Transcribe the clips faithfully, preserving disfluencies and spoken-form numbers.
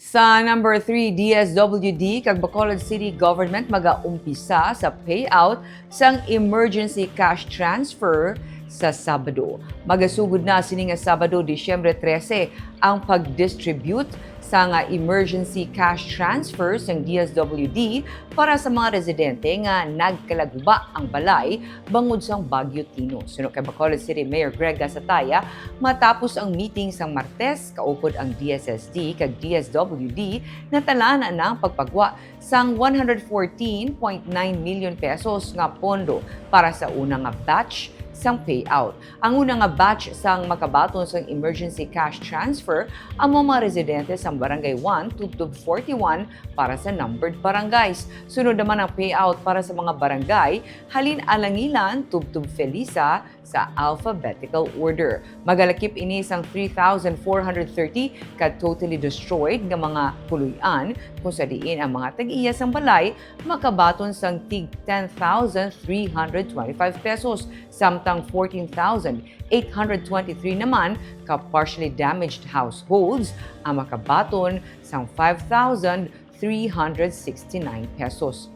Sa number three, D S W D kag Bacolod City Government magaumpisa sa payout sang emergency cash transfer sa Sabado. Magasugod na sini nga Sabado, Disyembre trese, ang pag-distribute sa nga emergency cash transfer sang D S W D para sa mga residente nga nagkalaguba ang balay bangod sang Bagyo Tino. Suno kay Bacolod City Mayor Greg Gasataya, matapos ang meeting sang Martes, kaupod ang D S S D kag D S W D, natalaan na ang pagpagwa sang one hundred fourteen point nine million pesos nga pondo para sa una nga batch sang payout. Ang una nga batch sang makabaton sang emergency cash transfer amo mga residente sang Barangay one tubtob forty-one para sa numbered barangays. Sunod naman ang payout para sa mga barangay halin Alangilan tubtob Felisa sa alphabetical order. Magalakip ini sang three thousand four hundred thirty ka totally destroyed nga mga puloy-an, kung sa diin ang mga tag-iya sang balay makabaton sang tig ten thousand three hundred twenty-five pesos, samtang fourteen thousand eight hundred twenty-three naman ka partially damaged households ang makabaton sang five thousand three hundred sixty-nine pesos.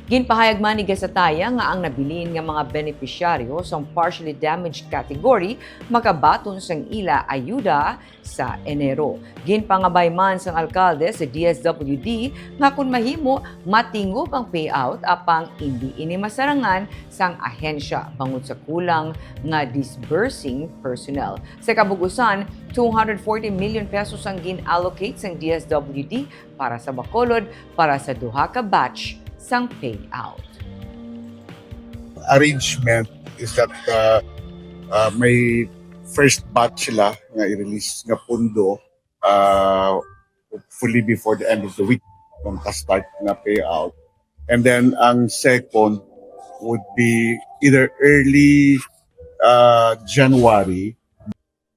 Ginpahayag man ni Gasataya nga ang nabilin nga mga benepisyaryo sang partially damaged category makabaton sang ila ayuda sa Enero. Ginpangabay man sang alkalde sa D S W D nga kon mahimo, matingob ang payout apang indi ini masarangan sang ahensya bangod sa kulang nga disbursing personnel. Sa kabug-usan, two hundred forty million pesos ang gin-allocate sang D S W D para sa Bacolod para sa duha ka batch sang payout. Arrangement is that uh, uh, may first batch sila nga i-release nga pondo, uh, hopefully before the end of the week, kung ka-start na payout. And then ang second would be either early uh, January